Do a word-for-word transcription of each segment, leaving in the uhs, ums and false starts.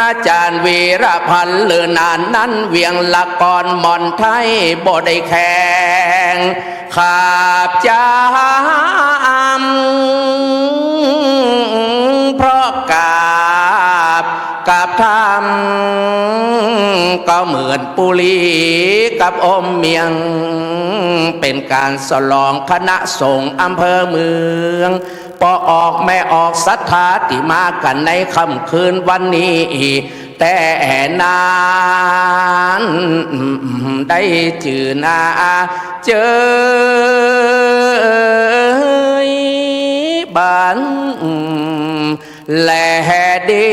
อาจ๋ารย์วีรพันธ์ เลินนานนั้น เวียงละกอนหม่อนไทยบ่ได้แข่ง ขาบจ๋ำ เพราะกราบกับธรรม ก็เหมือนปุรีกับอมเมียง เป๋นก๋านฉลองคณะสงฆ์อำเภอเมือง ป้อออกแม่ออกศรัทธาตี้มากั๋นในค่ำคืนวันนี้ แต่นั้นได้จื้อหน้าเจยบัน และดี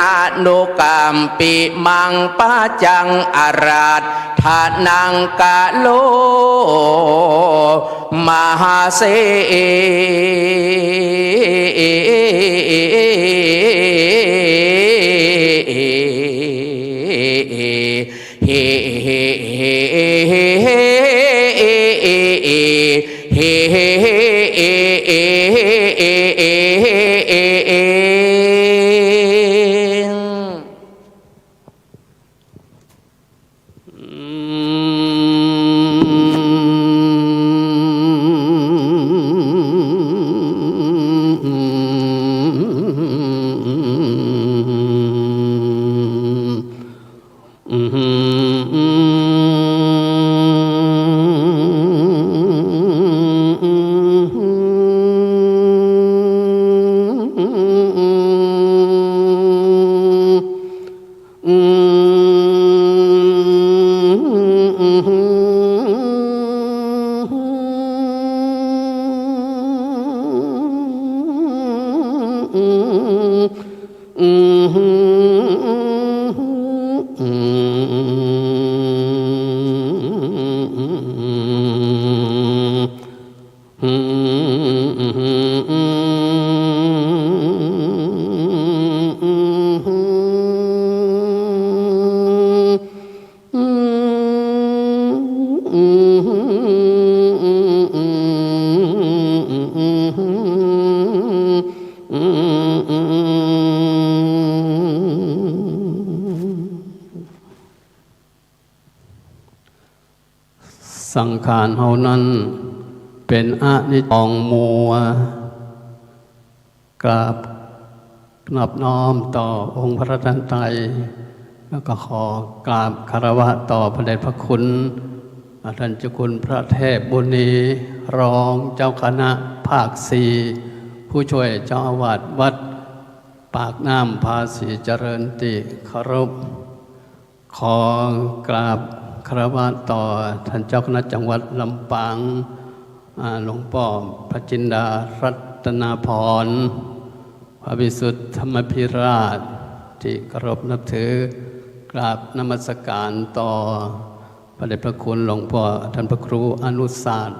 อนุกัมปิมังปะจังอาราธนังกะโล มหาเสสังขารเฮานั้นเป๋นอนิจจัง มัว กราบนอบน้อมต่อองค์พระรัตนตรัย แล้วก็ขอกราบคารวะต่อพระเดชพระคุณ ท่านเจ้าคุณพระเทพบุญนี รองเจ้าคณะภาคสี่ ผู้ช่วยเจ้าอาวาสวัดปากน้ำภาษีเจริญตี้เคารพ ขอกราบคารวะต่อท่านเจ้าคณะจังหวัดลำปาง อ่า หลวงป้อพระจินดารัตนาภรณ์ พระวิสุทธิธรรมภิราชตี้เคารพนับถือ กราบนมัสการต่อพระเดชพระคุณหลวงป้อท่านพระครูอนุสาสน์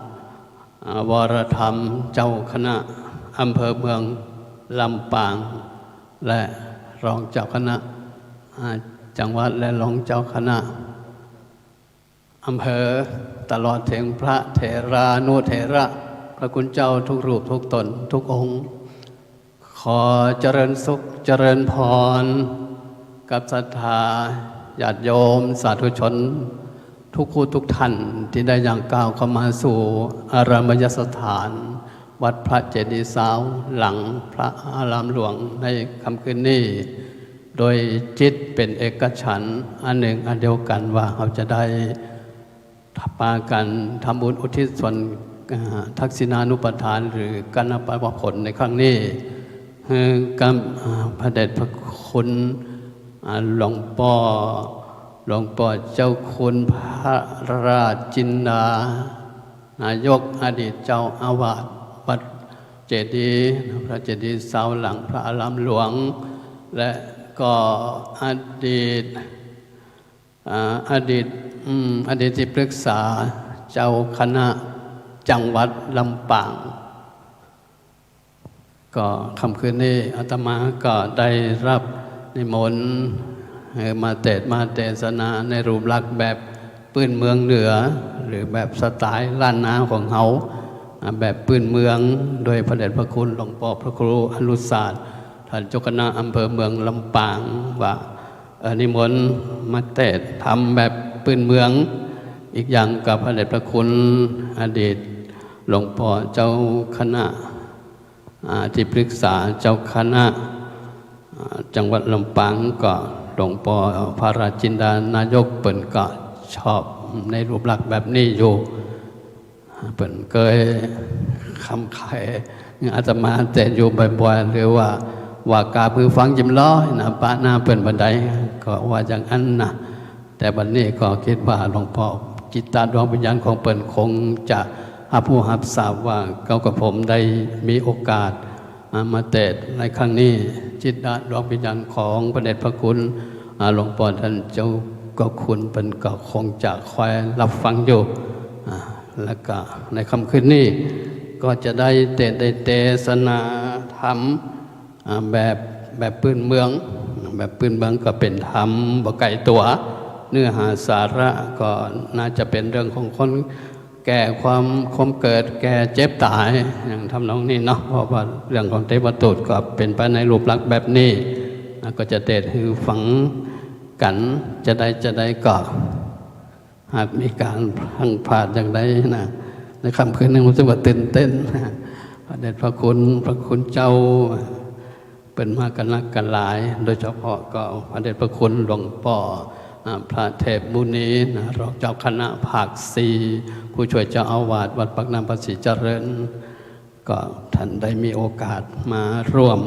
อ่า วรธรรม เจ้าคณะอำเภอเมืองลำปาง และรองเจ้าคณะ อ่า จังหวัด และรองเจ้าคณะอำเภอ ตลอดเถิงพระเถรานุเถระ พระคุณเจ้าทุกรูปทุกต๋นทุกองค์ ขอเจริญสุขเจริญพรกับศรัทธาญาติโยมสาธุชนทุกคู่ทุกท่านตี้ได้ย่างก้าวเข้ามาสู่อารามยสถานวัดพระเจดีย์ซาวหลังพระอารามหลวงในค่ำคืนนี้ โดยจิตเป๋นเอกฉันท์อันหนึ่งอันเดียวกั๋นว่าเฮาจะได้ ปากั๋นทำบุญอุทิศส่วน อ่า ทักษิณานุปทานหรือกัณณปวผลในครั้งนี้ หื้อกับ อ่า พระเดชพระคุณ อ่า หลวงป้อ หลวงป้อเจ้าคุณพระราชจินดา นายกอดีตเจ้าอาวาสวัดเจดีย์ พระเจดีย์ซาวหลังพระอารามหลวง และก็อดีต อ่า อดีต อืม อดีตที่ปรึกษาเจ้าคณะจังหวัดลำปาง ก็ค่ำคืนนี้อาตมาก็ได้รับนิมนต์ให้มาเตสน์มาเตสนาในรูปลักษณ์แบบปื้นเมืองเหนือ หรือแบบสไตล์ล้านนาของเฮา อ่า แบบปื้นเมือง โดยพระเดชพระคุณหลวงป้อพระครูอนุสาสน์ ท่านเจ้าคณะอำเภอเมืองลำปาง ว่า เอ่อ นิมนต์มาเตศน์ธรรมแบบปื้นเมือง อีกอย่างก็พระเดชพระคุณอดีตหลวงป้อเจ้าคณะ อ่า ตี้ปรึกษาเจ้าคณะ อ่า จังหวัดลำปาง ก็หลวงป้อพระราชจินดานายกเปิ้นก็ชอบในรูปลักษณ์แบบนี้อยู่ เปิ้นเกยคำไข อาตมาเตศน์อยู่บ่อยๆ หรือว่า ว่ากาบหื้อฟังจิมลอนะ ปะหน้าเปิ้นบ่ได้ ก็ว่าอย่างอั้นนะ แต่บัดนี้ก็กึ๊ดว่าหลวงป้อจิตตดวงวิญญาณของเปิ้นคงจะฮับฮู้ฮับทราบว่าเฮากับผมได้มีโอกาส อ่า มาเตศน์ในครั้งนี้ จิตตดวงวิญญาณของพระเดชพระคุณ อ่า หลวงป้อต้านเจ้าเจ้าคุณเปิ้นก็คงจะคอยฮับฟังอยู่ อ่า แล้วก็ในค่ำคืนนี้ก็จะได้เตศน์ ได้เตสนาธรรม อ่า แบบ แบบปื้นเมือง แบบปื้นเมืองก็เป๋นธรรมบ่ไก๋ตั๋ว เนื้อหาสาระก็น่าจะเป๋นเรื่องของคนแก่ ความ ความเกิด แก่ เจ็บ ต๋าย อย่างทำนองนี้เนาะ เพราะว่าเรื่องของเตวทูตก็เป๋นไปในรูปลักษณ์แบบนี้ อ่า ก็จะเตศน์หื้อฟังกั๋น จะได้ จะได้ก็ หากมีก๋านพลั้งพลาดอย่างใดนะ ในค่ำคืนนี้ฮู้สึกว่าตื่นเต้น พระเดชพระคุณ พระคุณเจ้า เปิ้นมากั๋นนักกั๋นหลาย โดยเฉพาะก็พระเดชพระคุณหลวงป้อ อ่า พระเทพมุนีนะ รองเจ้าคณะภาคสี่ ผู้ช่วยเจ้าอาวาสวัดปากน้ำภาษีเจริญ ก็ต้านได้มีโอกาสมาร่วม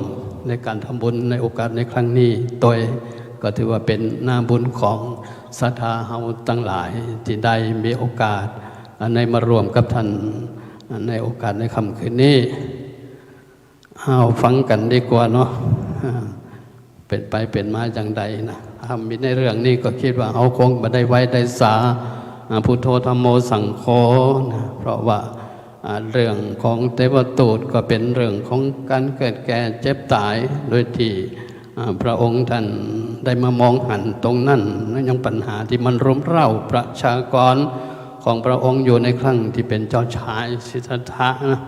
ในก๋านทำบุญในโอกาสในครั้งนี้ตวย ก็ถือว่าเป๋นหน้าบุญของศรัทธาเฮาตังหลายตี้ได้มีโอกาส อ่า ได้มาร่วมกับต้าน อ่า ในโอกาสในค่ำคืนนี้ เอาฟังกั๋นดีกว่าเนาะ อ่า เป๋นไปเป๋นมาอย่างใดนะ ถ้ามีในเรื่องนี้ก็กึ๊ดว่าเฮาคงบ่ได้ไหว้ได้สา อ่า พุทโธธัมโมสังโฆนะ เพราะว่า อ่า เรื่องของเตวทูตก็เป๋นเรื่องของก๋านเกิดแก่เจ็บต๋าย โดยตี้ อ่า พระองค์ต้านได้มามองหันตรงนั้น แล้วยังปัญหาตี้มันรุมเร้าประชากรของพระองค์อยู่ในครั้งตี้เป๋นเจ้าชายสิทธัตถะนะ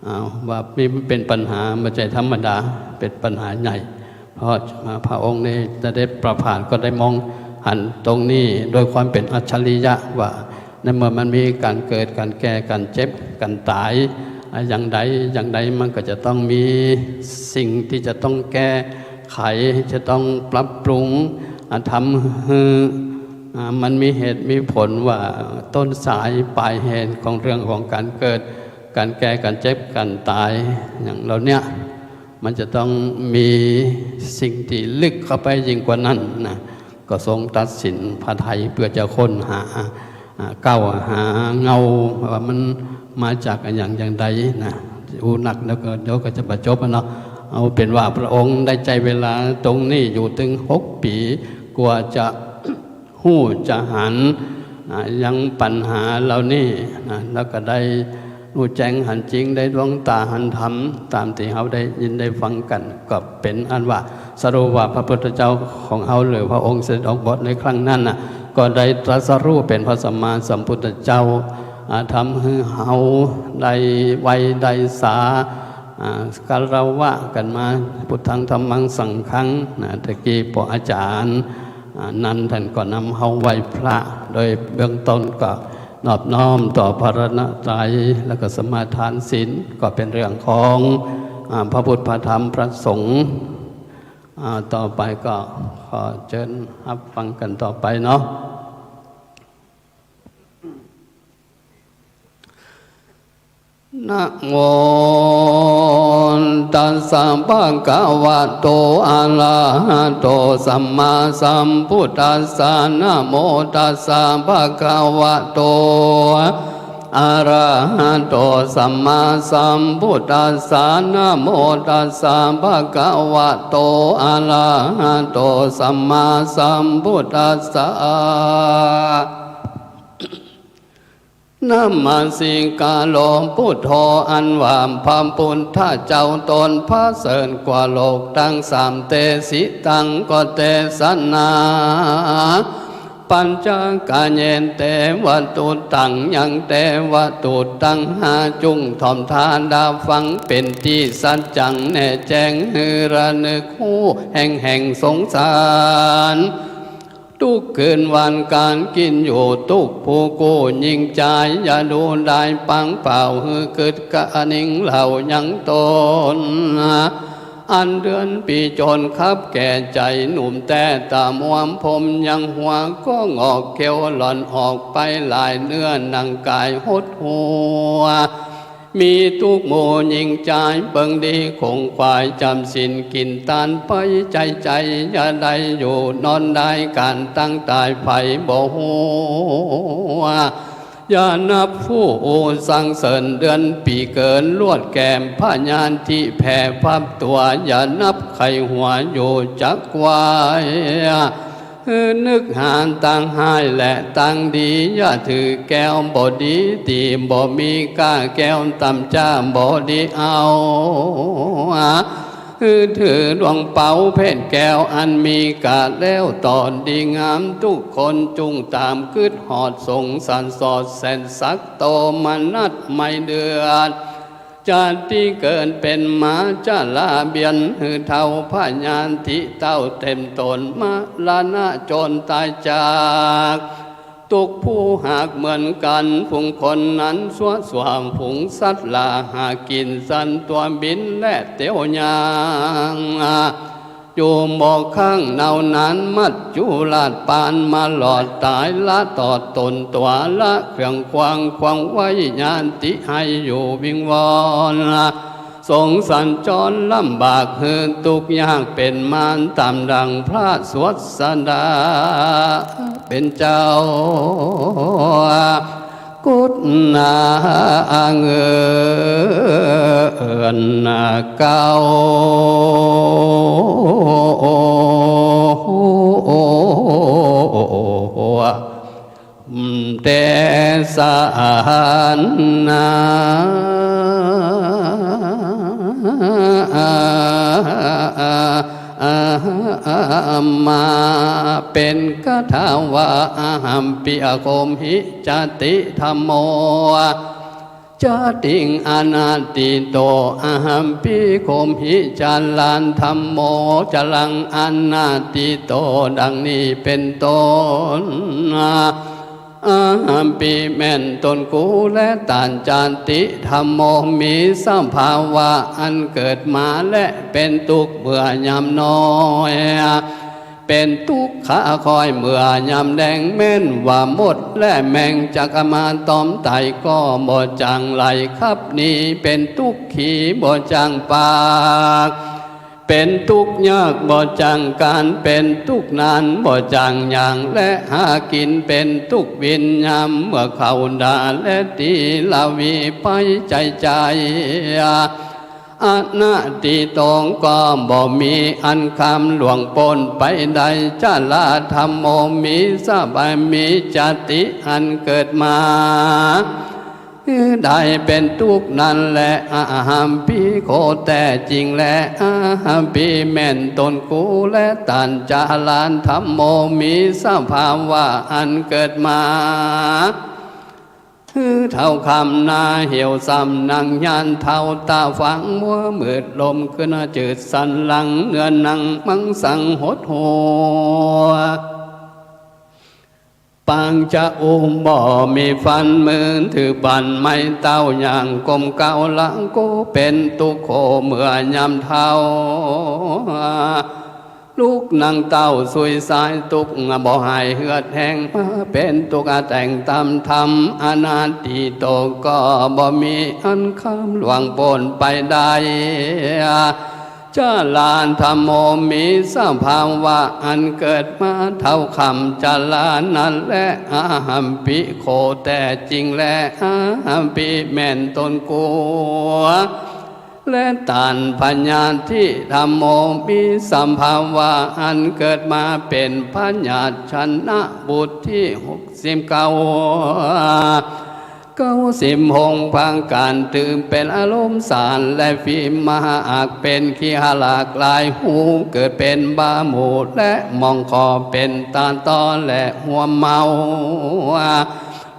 อ่า ว่ามี เป๋นปัญหาบ่ใจ้ธรรมดา เป๋นปัญหาใหญ่ เพราะ อ่า พระองค์นี้เสด็จประพาสก็ได้มองหันตรงนี้โดยความเป๋นอัจฉริยะว่า ในเมื่อมันมีก๋านเกิด ก๋านแก่ ก๋านเจ็บ ก๋านต๋าย อ่า อย่างใด อย่างใดมันก็จะต้องมีสิ่งตี้จะต้องแก้ไข จะต้องปรับปรุง อ่า ทำหื้อ อ่า มันมีเหตุมีผลว่าต้นสายปลายเหตุของเรื่องของก๋านเกิด ก๋านแก่ ก๋านเจ็บ ก๋านต๋าย อย่างเหล่าเนี้ย มันจะต้องมีสิ่งตี้ลึกเข้าไปยิ่งกว่านั้นนะ ก็ทรงตัดสินพระทัยเปื้อจะค้นหา อ่า เก๊าหาเงาว่ามันมาจากอะหยังอย่างใดนะ อู้นักแล้วก็เดี๋ยวก็จะบ่จบอะเนาะ เอาเป๋นว่าพระองค์ได้ใจ๊เวลาตรงนี้อยู่เถิงหกปี๋ กว่าจะ ฮู้จะหัน อ่า ยังปัญหาเหล่านี้นะ แล้วก็ได้ฮู้แจ้งหันจริง ได้ดวงต๋าหันธรรม ต๋ามตี้เฮาได้ยินได้ฟังกั๋น ก็เป๋นอันว่าสรุปว่าพระพุทธเจ้าของเฮา หรือพระองค์เสด็จออกบวชในครั้งนั้นน่ะ ก็ได้ตรัสรู้เป๋นพระสัมมาสัมพุทธเจ้า อ่า ทำหื้อเฮาได้ไหว้ได้สา อ่า คารวะกั๋นมา พุทธัง ธัมมัง สังฆัง นะ ตะกี้ป้ออาจ๋ารย์ อ่า นั้นต้านก็นำเฮาไหว้พระ โดยเบื้องต้นก็นอบน้อมต่อพระรัตนตรัย แล้วก็สมาทานศีล ก็เป๋นเรื่องของ อ่า พระพุทธ พระธรรม พระสงฆ์ อ่า ต่อไปก็ขอเจิญฮับฟังกั๋นต่อไปเนาะ นะโมตัสสะ ภะคะวะโต อะระหะโต สัมมาสัมพุทธัสสะ นะโมตัสสะ ภะคะวะโต อะระหะโต สัมมาสัมพุทธัสสะ นะโมตัสสะ ภะคะวะโต อะระหะโต สัมมาสัมพุทธัสสะ นะมัสสิการโต พุทโธ อันว่าพระพุทธเจ้าต๋นประเสริฐกว่าโลกตังสาม เตสิตัง ก็เตสนา ปัญจกะเย เตวะตุตัง ยังเตวะตุตัง หาจุ่งถ่อมตาดาฟัง เป๋นตี้สัจจังแน่แจ้ง หื้อระนึกฮู้แห่งแห่งสงสาร ตุ๊กข์คืนวันก๋านกิ๋นอยู่ ตุ๊กข์ผู้กู้ญิงจาย อย่าดูดายปางเปล่า หื้อกึ๊ดกะนิ่งเหล่ายังต๋น อันเดือนปี๋โจรขับแก่ใจ๋ หนุ่มแต๊ต๋ามวมผมยังหัว ก็งอกเขียวหล่อนออกไปหลาย เนื้อหนังก๋ายหดหัว มีตุ๊กข์หมู่ญิงจายเปิงดี ขงขวายจ๋ำศีลกิ๋นตานไป ใจ๋ใจ๋อย่าได้อยู่นอนได้ ก๋านตังต๋ายใผบ่ฮู้ อย่านับผู้สรรเสริญ เดือนปี๋เกินลวดแกม พญาธิแผ่พับตั๋ว อย่านับใค่หัวอยู่จักวาย หื้อนึกหาตางฮ้ายและตางดี อย่าถือแก้วบ่ดี ตี้บ่มีก้า แก้วต่ำจ้าบ่ดีเอา หื้อถือดวงเป๋าเพชรแก้ว อันมีก้าแล้วต๋อนดีงาม ตุ๊กคนจุ่งต๋ามกึ๊ดฮอด สงสารสอดแสนสัก โตมนัสไม่เดือด จาติเกิดเป๋นหมา จาราเบียดหื้อเฒ่า พญาธิเต้าเต็มต๋น มรณะโจรต๋ายจาก ตุ๊กข์ผู้หากเหมือนกั๋น ฝูงคนนั้นซั้วส่วม ฝูงสัตว์ละหากิ๋น สันตั๋วบินและเตียวย่าง อยู่บ่ข้างเน่านาน มัจจุราชปานมาหลอดต๋าย ละตอดต๋นตั๋ว ละเครื่องขวาง ขวางไว้ญาติให้อยู่วิงวอน สงสารจรลำบาก หื้อตุ๊กข์ยากเป๋นมาน ต๋ามดังพระศาสดาเป๋นเจ้า กุดนาเงินเก่า แต่สารนา มาเป๋นคาถาว่า อะหัมปิ อะโคมหิ จาติธัมโม จาติง อนาทิโต อะหัมปิ โคมหิ จารัง ธัมโม จารัง อนาทิโต ดังนี้เป๋นต้น อะหัมปิ แม่นต๋นกูและต้าน จาติ ธัมโม มีสภาวะอันเกิดมาและเป๋นตุ๊กข์เมื่อยามน้อย เป๋นตุ๊กข์คาค่อยเมื่อยามแลง แม่นว่ามดและแมงจักมาตอมไต่ก็บ่จั่งไหลขับหนี เป๋นตุ๊กข์ขี้บ่จั่งปาก เป๋นตุ๊กข์ยากบ่จั่งก๋าน เป๋นตุ๊กข์นานบ่จั่งย่าง และหากิ๋นเป๋นตุ๊กข์วิญญาณ เมื่อเขาด่าและตีละวีไปใจ๋ใจ๋ อนาทิโตก็บ่มีอันข้ามล่วงป๊นไปได้ จาราธัมโม มีสภาพ มีจาติอันเกิดมา ได้เป๋นตุ๊กข์นั้นแล อะหัมปิโค แต๊จริงแล อะหัมปิ แม่นต๋นกูและต้าน จาราธัมโม มีสภาวะอันเกิดมา หื้อเฒ่าค่ำหน้าเหี่ยวซ้ำ หนังยานเทาต๋าฟาง มัวมืดลมขึ้นจืดสันหลัง เนื้อหนังมังสังหดหัว ปากจะอู้บ่มีฟัน มือถือบั้นไม้เต้า ย่างก้มเก๊าหลังโก้ เป๋นตุ๊กข์โคเมื่อยามเฒ่า ลุกนั่งเต้าสุยสาย ตุ๊กข์บ่หายเหือดแห้ง มาเป๋นตุ๊กข์อะแต่งต๋ามธรรม อนาทิโตก็บ่มีอันข้ามล่วงป๊นไปได้ จาราธัมโม มีสภาวะอันเกิดมาเท่าค่ำ จารานั้นแล อะหัมปิโค แต๊จริงแล อะหัมปิ แม่นต๋นกู และต้าน พญาธิธัมโม มีสภาวะอันเกิดมาเป๋นพญาชนะบุตรตี้หกสิบเก้า เก้าสิบหกประก๋าน ตึงเป๋นอารมณ์สาร และฟีมหาอัก เป๋นขีหลากหลาย ฮูเกิดเป๋นบาหมู่ และมองข้อเป๋นตาต้อ และหัวเมา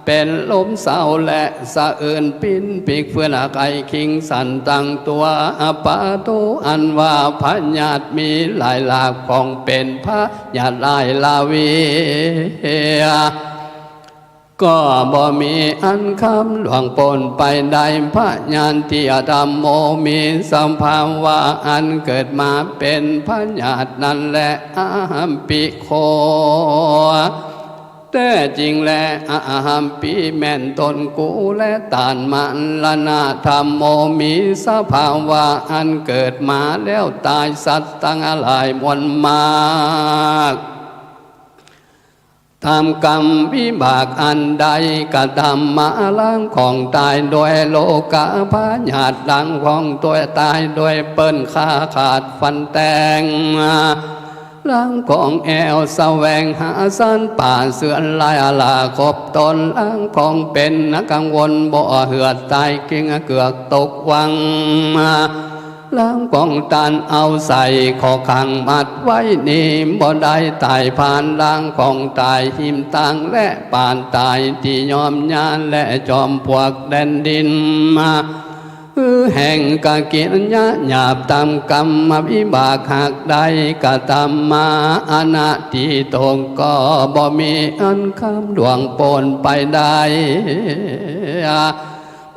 เป๋นลมเศร้า และสะอื้นปิ้นปีกเฟื่อน ไกวคิงสั่นตังตั๋ว อปาตุ อันว่าพยาธิมีหลายหลาก ของเป๋นพยาธิร้ายราวี ก็บ่มีอันคำล่วงป๊นไปได้ พยาธิธรรมโม มีสภาวะอันเกิดมาเป๋นพยาธินั้นแล อหัมปิโค แต๊จริงแล อหัมปิ แม่นตนกูและต้าน มรณะธรรมโม มีสภาวะอันเกิดมาแล้วต๋าย สัตว์ตังหลายมวลมาก ต๋ามกรรมวิบากอันได้กระทำมา ล้างของต๋ายโดยโรคพยาธิ ล้างของต๋ายโดยเปิ้นฆ่าขาดฟันแตก ล้างของแอ่วแสวงหาสัตว์ป่าเสือร้ายอาลาคบตน ล้างของเป๋นกังวลบ่เหือดต๋าย เก๋งเกือกตกวัง ล้างของต้านเอาใส่ข้อขังมัดไว้หนีบ่ได้ต๋ายพราน ล้างของต๋ายหิมตางและปานต๋าย ตี้ยอมยานและจอมปลวกแดนดินมา หื้อแห่งกกิริยาหยาบต๋ามกรรมวิบากหากได้กระทำมา อนาทิโต ก็บ่มีอันคำล่วงป๊นไปได้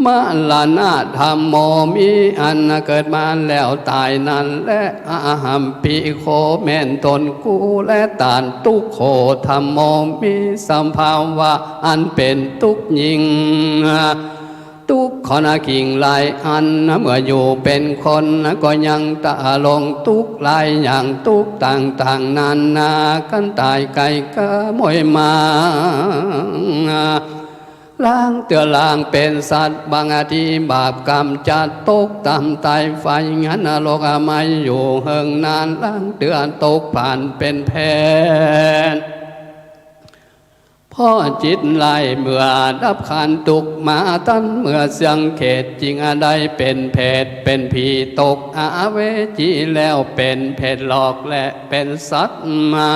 มรณะธรรมโม มีอันเกิดมาแล้วต๋ายนั้นแล อหัมปิโค แม่นตนกูและต้าน ทุกโขธรรมโม มีสภาวะอันเป๋นทุกข์ยิ่ง ทุกข์ข้อนากิ่งหลายอัน เมื่ออยู่เป๋นคนก็ยังตะลงทุกข์หลายอย่าง ทุกข์ต่างๆนานา คันต๋ายไก่กาม้วยหมา ล้างเตื้อล้างเป๋นสัตว์บางที บาปกรรมจะตกต๋ามต๋ายไฟนรก ไม่อยู่เหิงนาน ล้างเตื้อตกผ่านเป๋นแผน เพราะจิตร้ายเมื่อดับขันธ์ทุกข์มาตัน เมื่อเสื่องเขตจึงได้เป๋นเปรตเป๋นผี ตกอเวจีแล้วเป๋นเปรตหลอกและเป๋นสัตว์มา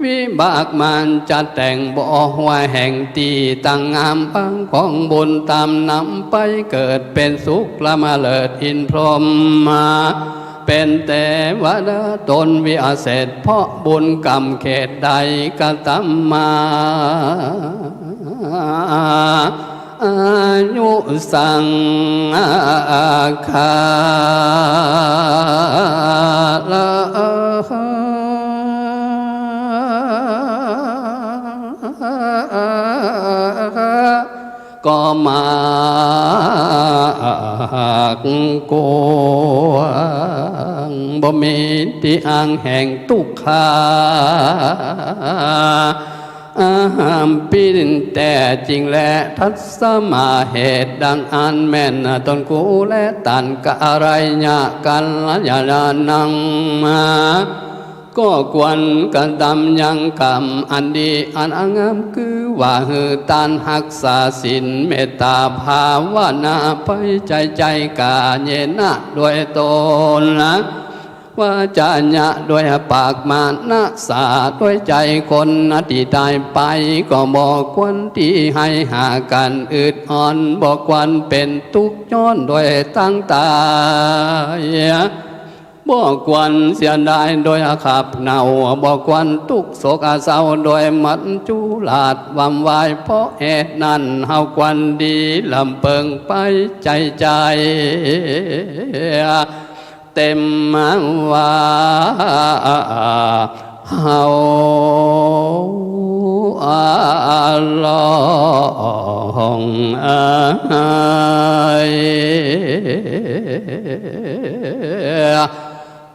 วิบากมันจะแต่งบ่หัวแห่งตี้ตั้งงาม บางของบุญต๋ามนำไปเกิดเป๋นสุคลมฤๅษ์อินทร์พรหมมา เป๋นเตวดาต๋นวิเศษ เพราะบุญกรรมเขตได้กระทำมา อายุสังขาร ก็มากกว้าง บ่มีตี้อั้งแห่งตุ๊กขา อหัมปิ แต๊จริงแล ทัสสมา เหตุดังอั้นแม่นตนกูและต้าน กะระยะกัลยาณังมา ก็ควรกระทำยังกรรมอันดีอันงาม คือว่าหื้อต้านฮักษาศีล เมตต๋าภาวนา ไปใจ๋ใจ๋ กาเยนะ ด้วยตน วาจานะ ด้วยปาก มนสา ด้วยใจ๋ คนตี้ต๋ายไป ก็บ่ควรตี้หื้อหากั๋นอืดอ่อน บ่ควรเป๋นตุ๊กข์ย้อนด้วยตังต๋าย บ่ควรเสียดายโดยขับเนา บ่ควรตุ๊กข์โศกเศร้าโดยมัจจุราชวำวาย เพราะเหตุนั้นเฮาควรดีลำเปิงไปใจ๋ใจ๋ เต็มว่าเฮาอาลองเอย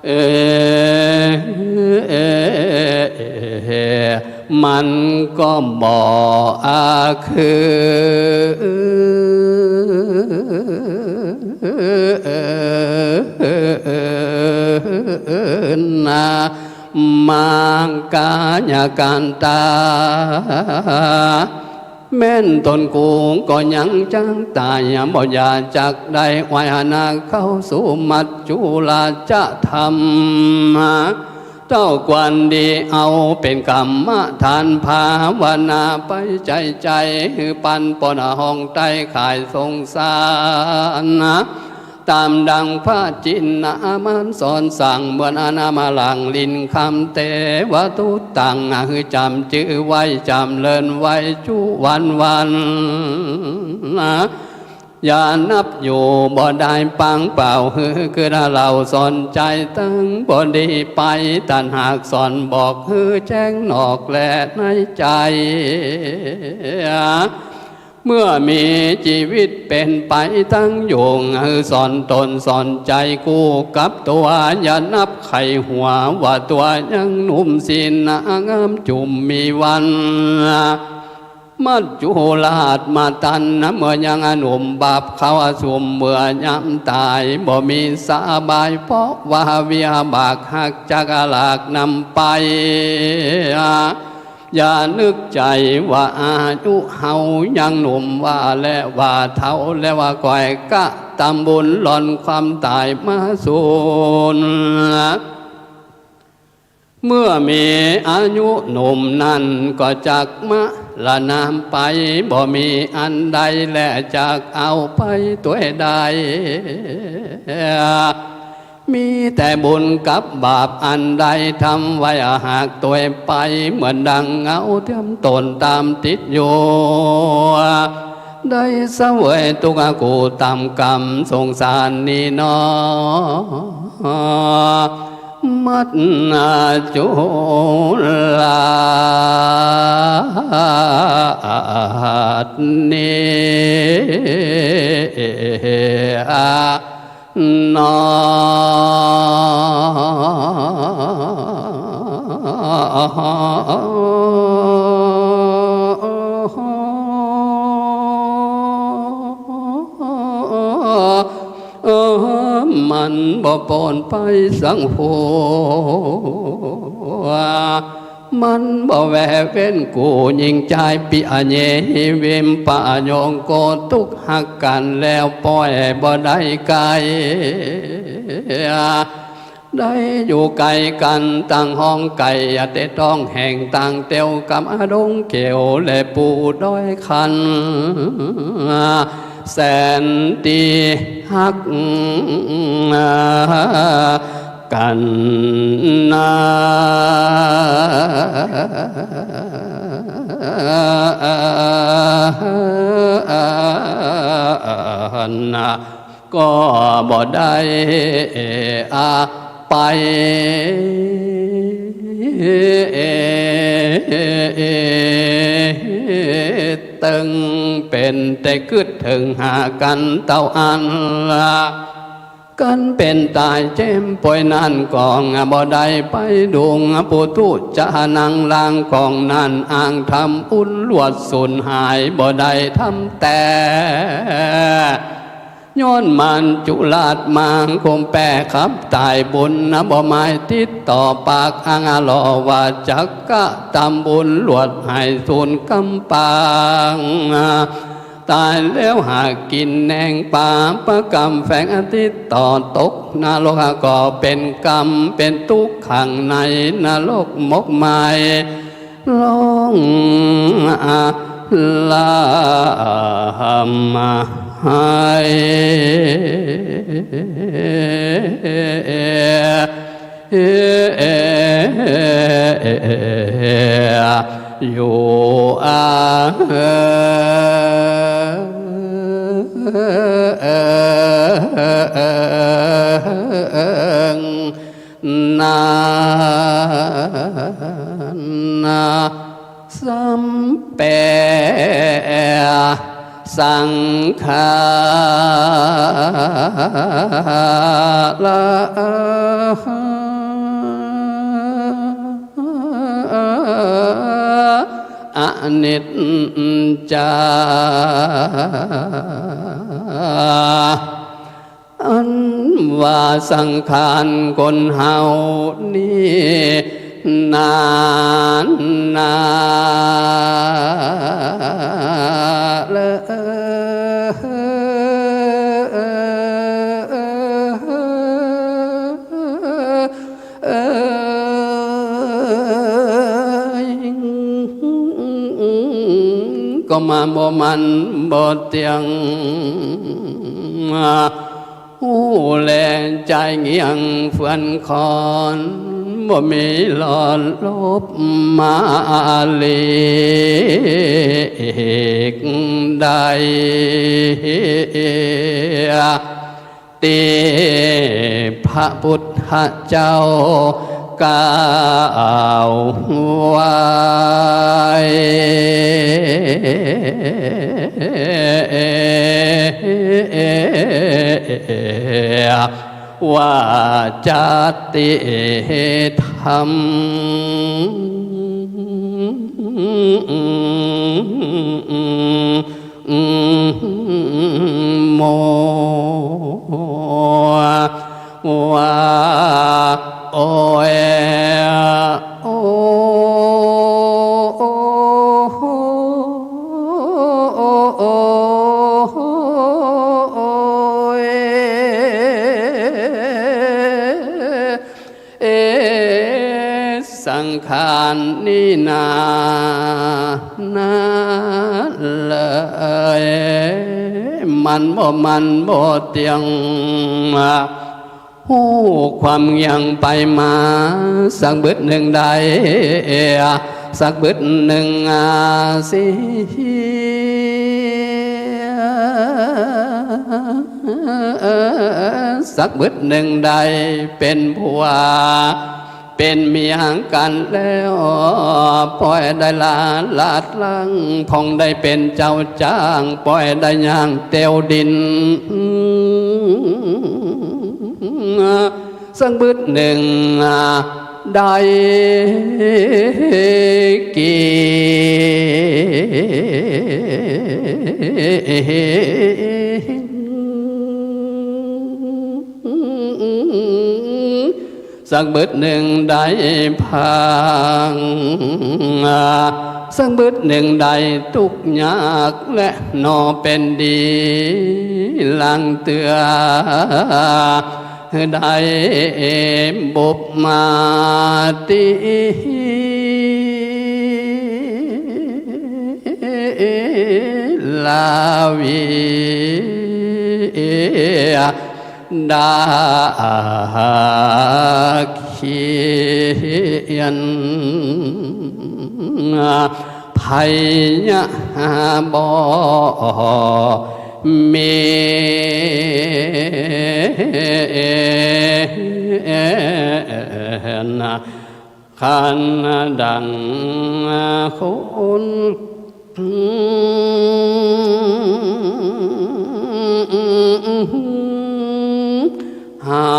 เอ มันก็บ่อาคืน มากายกันตา แม้นต๋นกูก็ยังจักต๋าย บ่อย่าจักได้ไหว้หน้าเข้าสู่มัจจุราชธรรม เต้าควรดีเอาเป๋นกรรมฐานภาวนาไปใจ๋ใจ๋ หื้อปันป้นห้องใต้ข่ายสงสาร ต๋ามดังพระจินนามารสอนสั่ง เหมือนอานามาหลังลิ้นคำเตวะตุตตัง หื้อจ๋ำจื้อไว้จ๋ำเริญไว้จุวันวัน อย่านับอยู่บ่ได้ปางเปล่า หื้อคือเฮาสนใจ๋ตึงบ่ดีไป ตันหากสอนบอกหื้อแจ้งนอกและในใจ๋ เมื่อมีจีวิตเป๋นไปตังอยู่ หื้อสอนต๋นสอนใจ๋กู้กับตั๋ว อย่านับไข้หัวว่าตั๋วยังหนุ่ม สีหน้างามจุ่มมีวัน มัจจุราชมาตันนะ เมื่อยังหนุ่มบาปเข้าสุม เมื่อยามต๋ายบ่มีสบาย เพราะว่าวิบากหักจักหลากนำไป อย่านึกใจ๋ว่าอายุเฮายังหนุ่มว่า และว่าเฒ่า และว่าก้อยกระตำบุญหล่อนความต๋ายมาสูน เมื่อมีอายุหนุ่มนั้นก็จักมรณะไป บ่มีอันใดและจักเอาไปตวยได้ มีแต่บุญกับบาปอันใดทำไว้หากตวยไป เหมือนดังเงาเทียมตนต๋ามติดอยู่ ได้เสวยตุ๊กข์กู้ต๋ามกรรมสงสารนี้หนอ มัจจุราชนี้หนอ มันบ่ปนไปสังหัว มันบ่แวเว้นกู้ญิงจาย ปิอาเยหิวิมปะโยงโก ตุ๊กข์หักกั๋นแล้วป่อยบ่ได้ไกล ได้อยู่ไกลกั๋นตั้งห้องไก่ อย่าเตะต้องแห่งต่างเตียวกับอดงเขียว และปู่ดอยคัน แสนตี้ฮักกั๋นนา ก็บ่ได้อาไป ตึงเป๋นแต่กึ๊ดเถิงหากั๋นเต้าอั้นละ กั๋นเป๋นต๋ายเจ็บป่วยนั้นก็บ่ได้ไปดุง ปุถุชะนัง ลางของนั้น อังทำบุญลวดสูญหาย บ่ได้ทำแต๊ ย้อนมัจจุราชมาคมแปรขับต๋ายบุญนะ บ่หมายติดต่อปากอังอลอว่าจักกระตำบุญลวดหายสูญกำปาง ต๋ายแล้วหากกิ๋นแหนงปาปกรรมแฝงติดต่อตกนรก ก็เป๋นกรรมเป๋นตุ๊กข์ขังในนรกมกมาย ร้องอาลัยอยู่อา นั้นนะ ซ้ำแปรสังขาระอนิจจา อันว่าสังขารคนเฮานี้นั้นนา เลย ก็มาบ่มั่นบ่เตี้ยง ฮู้แลใจ๋เงี่ยงเฟื่อนคอน บ่มีหลอดลบมาหลีกได้ ตี้พระปุทธเจ้าก่าวไว้ ว่าจัตติธรรม โม ว่า โอ้ย โอ้ เอ สังขารนี่นา นาเลย มันบ่มั่นบ่เตี้ยง ฮู้ความเงี่ยงไปมา สักบึดนึ่งได้ สักบึดนึ่งอาเสีย สักบึดนึ่งได้เป๋นผัวเป๋นเมียกั๋นแล้ว ป้อยได้ละลาดลั้ง พ่องได้เป๋นเจ้าจ้าง ป้อยได้ย่างเตียวดิน สักบึดนึ่งได้กี่ สักบึดนึ่งได้พัง สักบึดนึ่งได้ตุ๊กข์ยาก และหนอเป๋นดีหลังเตื้อ ได้บุพมาติ ลาวี ดาเขียน ภัยบ่มี คันดังคนเฮา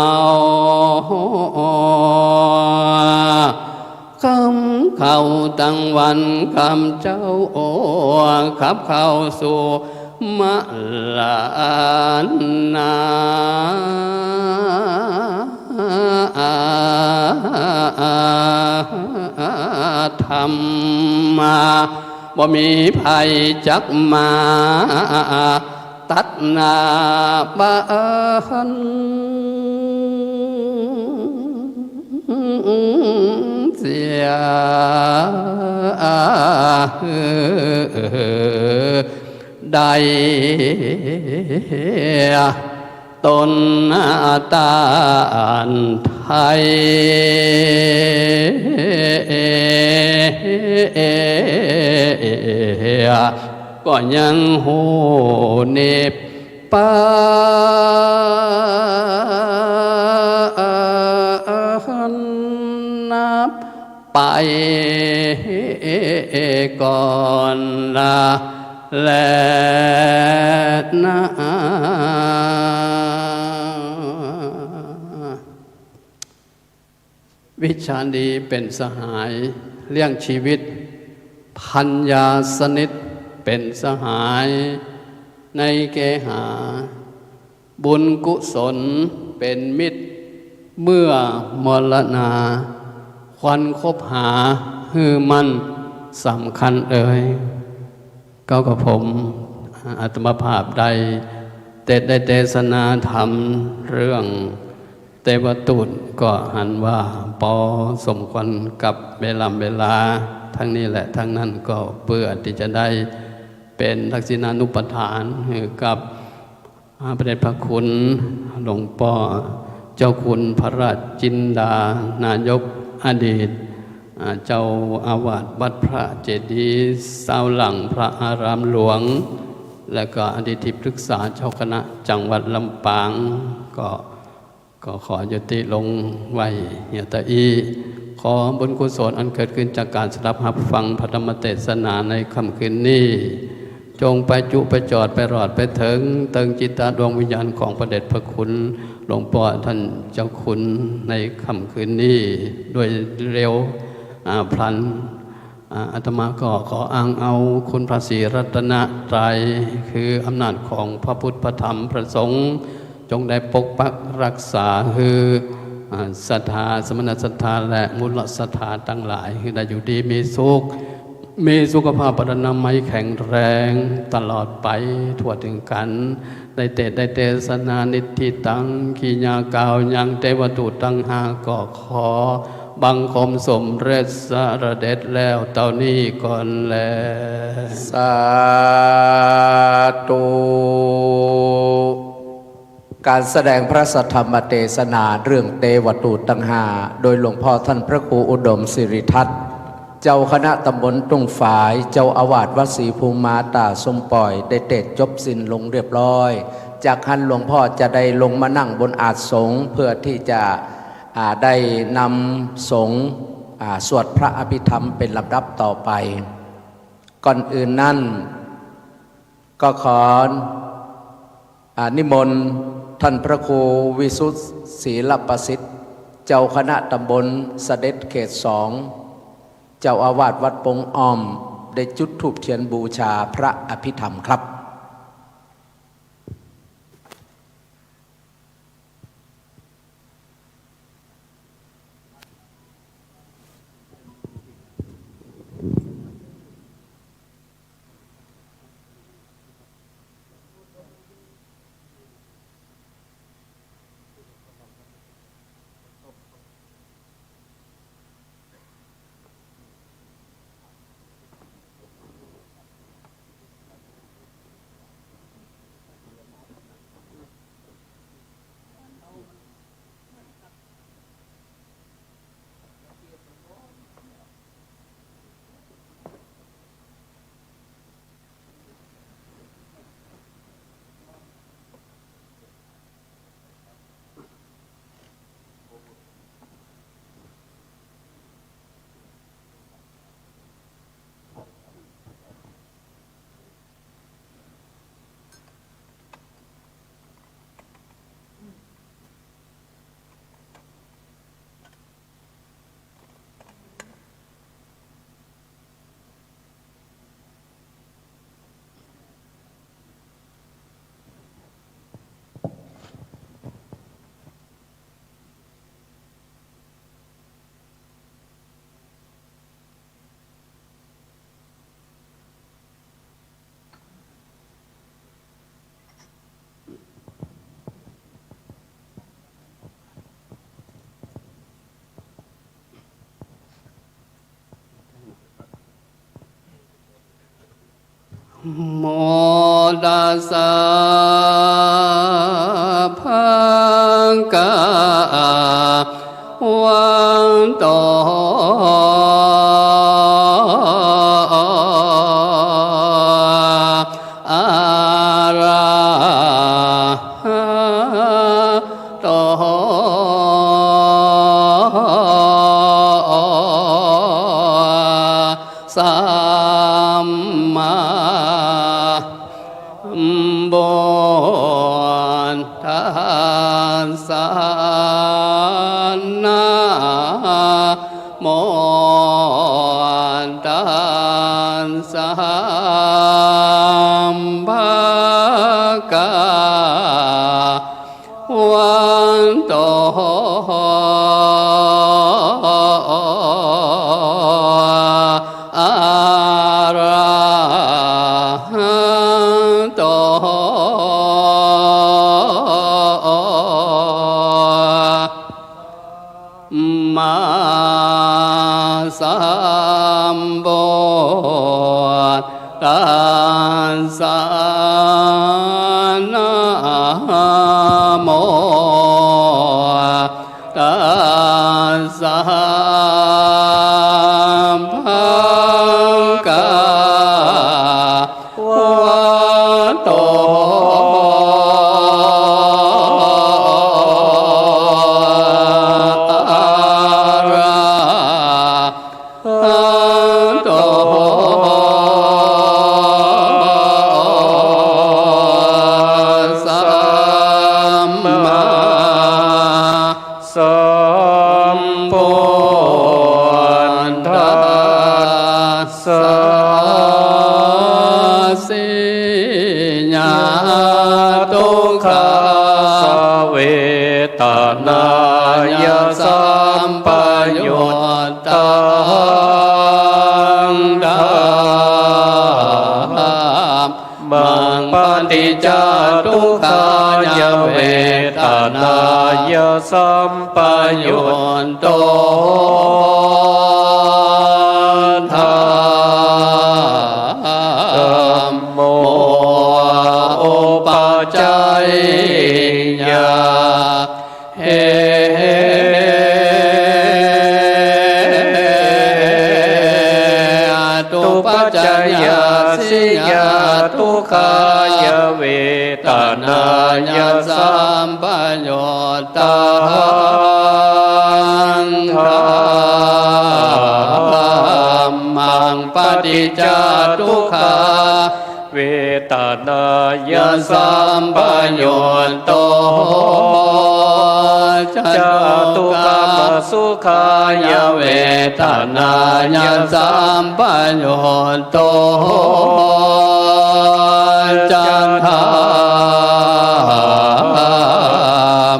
ค่ำเข้าตั้งวันค่ำเจ๊า ขับเข้าสู่ มรณา ธรรมา บ่มีไผจักมา ตัดหน้าบ้านเสีย ได้ ตนต้านไท้ ก็ยังฮู้นิพพาน นับ ไปก่อนละแลนา วิชชาดีเป๋นสหายเลี้ยงชีวิต ปัญญาสนิทเป๋นสหายในเกหา บุญกุศลเป๋นมิตรเมื่อมรณา ควรคบหาหื้อมั่นสำคัญเอย ก็กระผมอาตมาภาพได้เตสน์ได้เตสนาธรรมเรื่องเตวทูต ก็หันว่าปอสมควรกับเวลา เวลา ทั้งนี้และทั้งนั้นก็เปื้อตี้จะได้เป๋นทักษิณานุปทานหื้อกับ อ่า พระเดชพระคุณหลวงป้อเจ้าคุณพระราชจินดา นายกอดีต อ่า เจ้าอาวาสวัดพระเจดีย์ ซาวหลังพระอารามหลวง และก็อดีตที่ปรึกษาเจ้าคณะจังหวัดลำปาง ก็ ก็ขอยุติลงไว้เหียเต้าอี้ ขอบุญกุศลอันเกิดขึ้นจากการสดับฮับฟังพระธรรมเตสนาในค่ำคืนนี้ จงไปจุไปจอดไปรอดไปเถิง เถิงจิตตดวงวิญญาณของพระเดชพระคุณหลวงป้อท่านเจ้าคุณในค่ำคืนนี้โดยเร็ว อ่า พลัน อ่า อาตมาก็ขออ้างเอาคุณพระศรีรัตนตรัย คืออำนาจของพระพุทธ พระธรรม พระสงฆ์ จงได้ปกปักรักษาหื้อ อ่า ศรัทธา สมณศรัทธา และมูลศรัทธาตังหลาย หื้อได้อยู่ดีมีสุข มีสุขภาพพรรณนามัยแข็งแรงตลอดไปทั่วเถิงกั๋น ได้เตสน์ได้เตสนานิทธิตัง กิริยาก้าวย่างเตวทูตตังห้า ก็ขอบังคมสมเร็จสะเร็จแล้วเต้านี้ก่อนแล สาธุ การแสดงพระสัทธรรมเตสนาเรื่องเตวทูตตังห้า โดยหลวงพ่อท่านพระครูอุดมสิริทัศน์ เจ้าคณะตำบลตุ้งฝาย เจ้าอาวาสวัดศรีภูมิมา ต๋าส้มป่อย ได้เตสน์จบสิ้นลงเรียบร้อย จากหั้นหลวงพ่อจะได้ลงมานั่งบนอาสน์สงฆ์ เพื่อตี้จะ อ่า ได้นำสงฆ์ อ่า สวดพระอภิธรรมเป๋นลำดับต่อไป ก่อนอื่นนั้น ก็ขอ อ่า นิมนต์ท่านพระครูวิสุทธิ์ศีลประสิทธิ์ เจ้าคณะตำบลเสด็จเขตสอง เจ้าอาวาสวัดปงอ้อม ได้จุดธูปเทียนบูชาพระอภิธรรมครับโมตัสสะ ภะคะวะโต อะระหะโต สัมมาสัมพุทธัสสะ นะโมตัสสะ ภะคะวะโต อะระ สสะ นะโม ตัสสะ ภะคะวะโต อะระหะโต สัมมา สัมพุทธัสสะ สัสสิญา ทุกขา เวทนายะสัมปยุตตัง ธัม มัง ปะฏิจจาทุกขายะเวทนายะสัมปยุตโต ธัมโม อุปัชฌัยยะ เหตุปัชฌัยยะ สัสสิญา ทุกขายะเวทนายะสัมปยุตตัง ธัมมัง ปะฏิจจาทุกขา เวทนายะสัมปยุตโต จตุคขมสุขายะเวทนายะสัมปยุตโต จะ ธั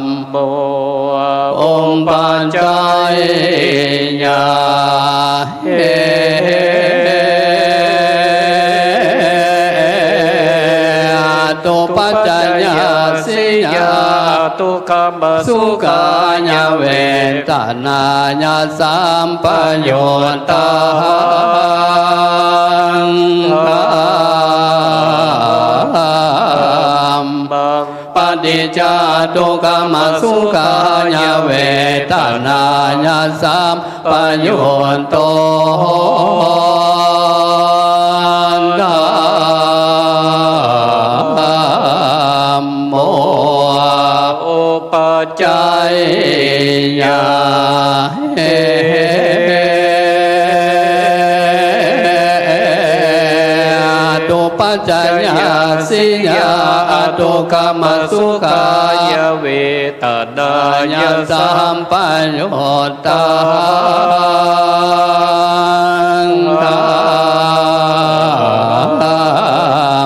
มโม อุปัชฌัยยะ เหตุปัชฌัยยะ สัสสิญา ทุกขมสุขายะเวทนายะสัมปยุตตัง ธัมมัง ปะฏิจจาทุกขมสุขายะเวทนายะสัมปยุตโต ธัมโม อุปัชฌัยยะ เหตุปัชฌัยยะ สัสสิญา อทุกขมสุขายะเวทนายะสัมปยุตตัง ธั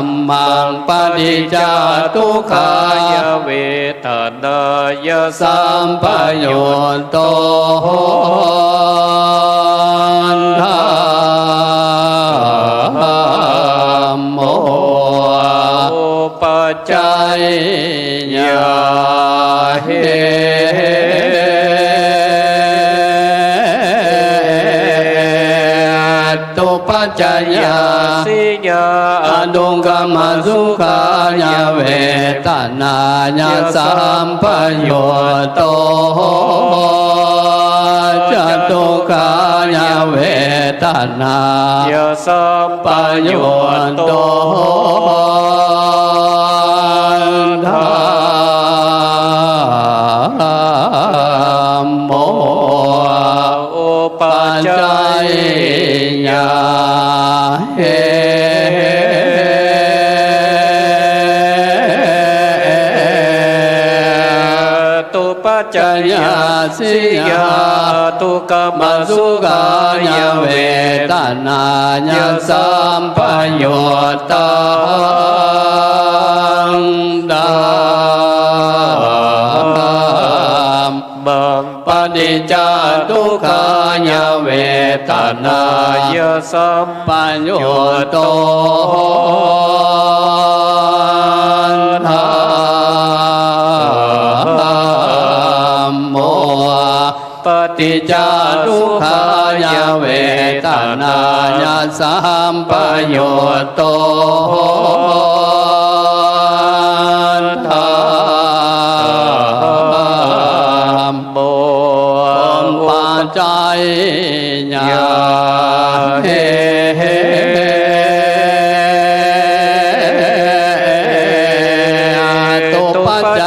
มมัง ปะฏิจจาทุกขายะเวทนายะสัมปยุตโต ธัมโม อุปัชฌัยยะ เหตุปัชฌัยยะ สัสสิญา อทุกขมสุขายะเวทนายะสัมปยุตโต จตุคขายะเวทนายะสัมปยุตโต ธัมโม อุปัชฌัยยะ เหตุปัชฌัยยะ สัสสิญา อทุกขมสุขายะเวทนายะสัมปยุตตัง ธัมมัง ปะฏิจจาทุกขายะเวทนายะสัมปยุตโต ธัมโม ปะฏิจจาทุกขายะเวทนาย สัมปยุตโต ธัมโม ปัจจย ยา เหตุปัจจ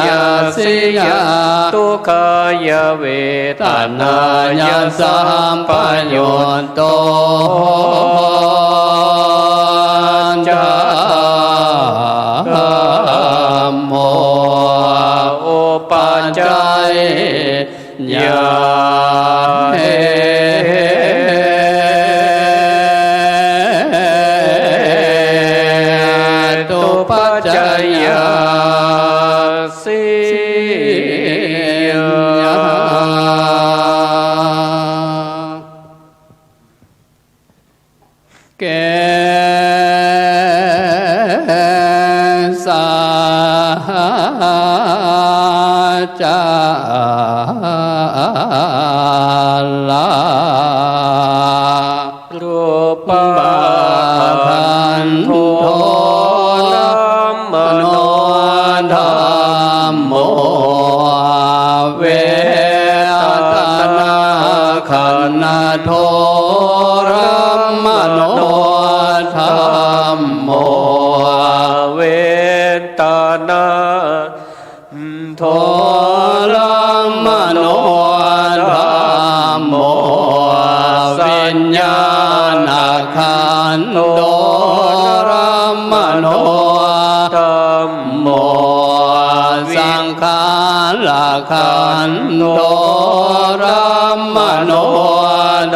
ยา สิยา ทุกขายเวทนายา สัมปยุตโต ธัมโม อุปัจจย ยา เหตุปัจจยา สิยา เกสา จารา รูปะขันโธ รัมโณ ธัมโม เวทนาขันโธ รัมโณ ธัมโม เวทนา โธ รัมมโณ ธัมโม วิญญาณขันโธ รัมมโณ ธัมโม สังขารขันโธ รัมมโณ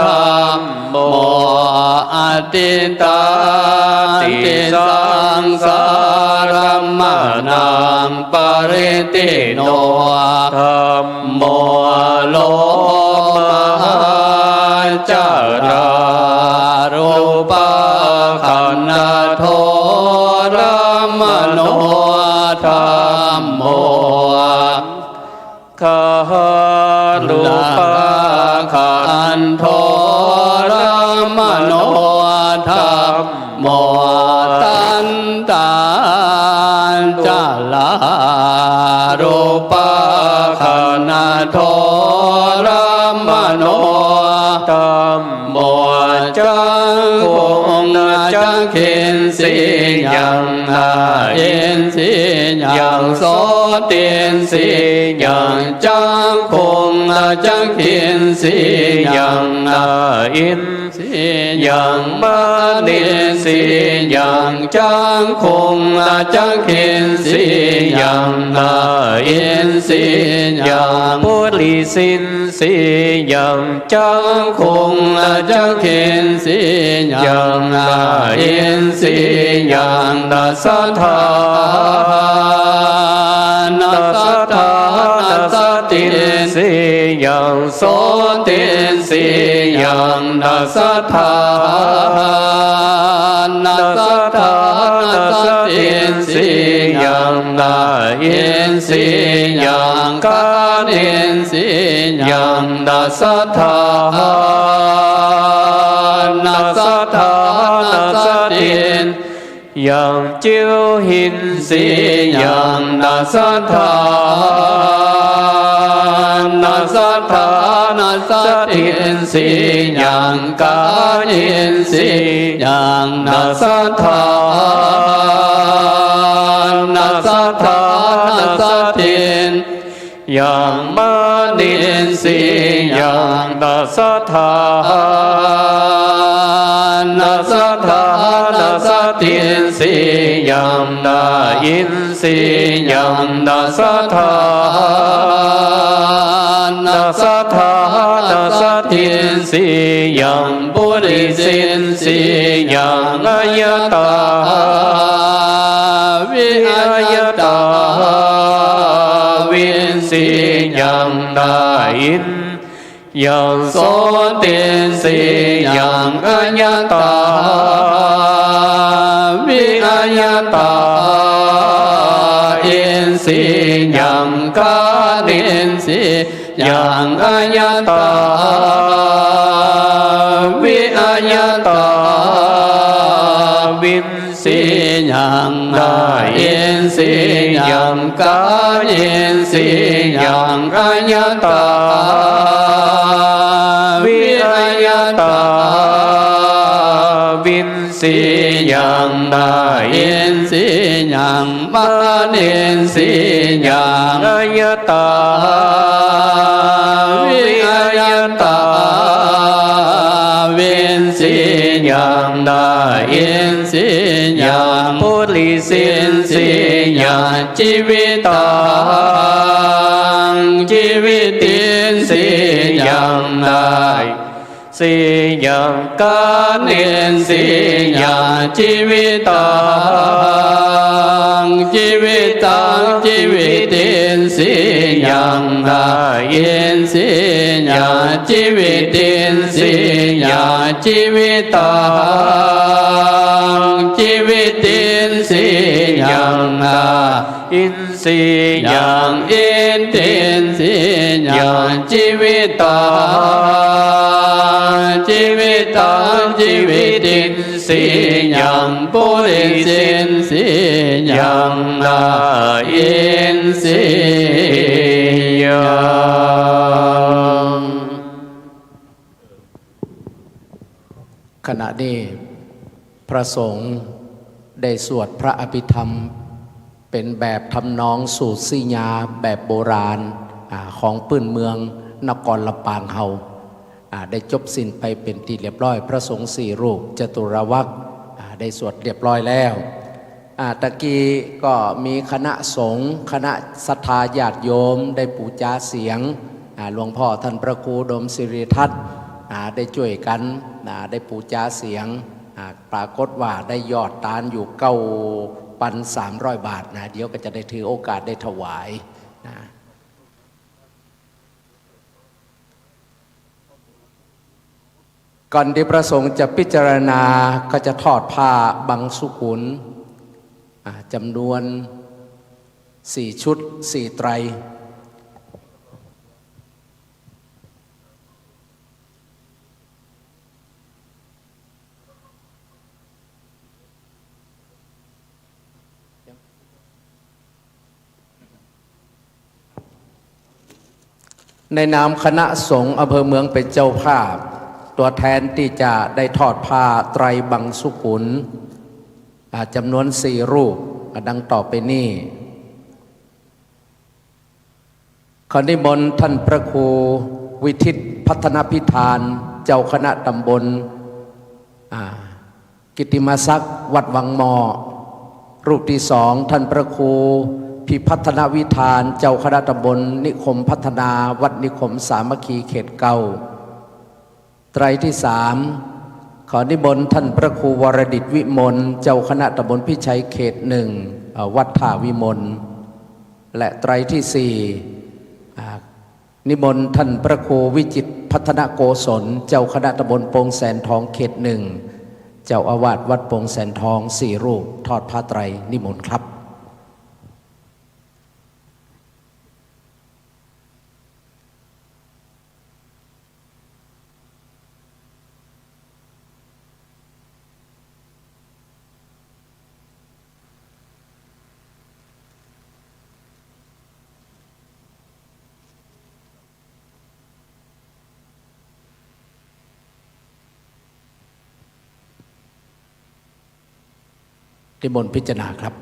ธัมโม อทิฏฐาทิสังสารมรณัง ปริตถิโน ธัมโม โลมาจารา รูปะขันโธ รัมมโณ ธัมโม คา รูปะขันโธ รัมมโณ ธัมโม ตัณตาจารา รูปะขันโธ รัมมโณ ธัมโม จักขุง จักขินทรียัง นะอินทรียัง โสตินทรียัง จักขุง จักขินทรียัง นะอินทรียัง มะนินทรียัง จักขุง จักขินทรียัง นะอินทรียัง ปุริสินทรียัง จักขุง จักขินทรียัง นะอินทรียัง นะสัทธา นะสัทธา นะสัทธินทรียัง โสตินทรียัง นะสัทธา นะสัทธา นะสัทธินทรียัง นะอินทรียัง คานินทรียัง นะสัทธา นะสัทธา นะสัทธินยัง จิวหินทรียัง นะสัทธา นะสัทธา นะสัทธินทรียัง กายินทรียัง นะสัทธา นะสัทธา นะสัทธินยัง มะนินทรียัง นะสัทธา นะสัทธา นะสัทธินทรียัง นะอินทรียัง นะสัทธา นะสัทธา นะสัทธินทรียัง ปุริสินทรียัง อายตา วิอายตา วินทรียัง นะอินยัง โสตินทรียัง อายตา วิอายตา อินทรียัง คานินทรียัง อายตา วิ อายัตตา วินทรียัง ได้ยินทรียัง กายินทรียัง อายัตตา วิอายัตตา วินทรียัง ได้ยินทรียัง มนินทรียัง อายัตตา วิอายัตตา วินทรียัง ได้ยินทรียัง ปุริสินทรียัง จีวิตัง จีวิตินทรียัง ได้ ทรียัง กานินทรียัง จีวิตัง จีวิตัง จีวิตินทรียัง ได้ยินทรียัง จีวิตินทรียัง จีวิตัง จีวิตินทรียัง ได้ยิน ทรียัง อินทินทรียัง จีวิตัง จีวิตัง จีวิตินทรียัง ปุริสินทรียัง ได้ยินทรียัง ขณะนี้พระสงฆ์ได้สวดพระอภิธรรม เป๋นแบบทำนองสูตรสีญาแบบโบราณ อ่า ของปื้นเมืองนครลำปางเฮา อ่า ได้จบสิ้นไปเป๋นตี้เรียบร้อย พระสงฆ์สี่รูป จตุรวรรค อ่า ได้สวดเรียบร้อยแล้ว อ่า ตะกี้ก็มีคณะสงฆ์ คณะศรัทธาญาติโยมได้ปู๋จาเสียง อ่า หลวงพ่อท่านพระครูอุดมสิริทัศน์ อ่า ได้จ้วยกั๋น อ่า ได้ปู๋จาเสียง อ่า ปรากฏว่าได้ยอดตานอยู่เก้าปันสามร้อยบาทนะ เดี๋ยวก็จะได้ถือโอกาสได้ถวายนะ ก่อนตี้พระสงฆ์จะพิจารณา ก็จะทอดผ้าบังสุกุล อ่า จำนวนสี่ชุด สี่ไตร ในนามคณะสงฆ์อำเภอเมืองเป๋นเจ้าภาพ ตัวแทนตี้จะได้ทอดผ้าไตรบังสุกุล อ่า จำนวนสี่รูป อ่า ดังต่อไปนี้ ขอนิมนต์ท่านพระครูวิทิตพัฒนพิธาน เจ้าคณะตำบล อ่า กิตติมศักดิ์ วัดวังหม้อ รูปตี้สอง ท่านพระครูพิพัฒนวิธาน เจ้าคณะตำบลนิคมพัฒนา วัดนิคมสามัคคีเขตเก้า ไตรตี้สาม ขอนิมนต์ท่านพระครูวรดิตวิมล เจ้าคณะตำบลพิชัยเขตหนึ่ง เอ่อ วัดท่าวิมล และไตรตี้สี่ อ่า นิมนต์ท่านพระครูวิจิตรพัฒนโกศล เจ้าคณะตำบลโป่งแสนทองเขตหนึ่ง เจ้าอาวาสวัดโป่งแสนทองสี่รูป ทอดผ้าไตร นิมนต์ครับ นิมนต์พิจารณาครับ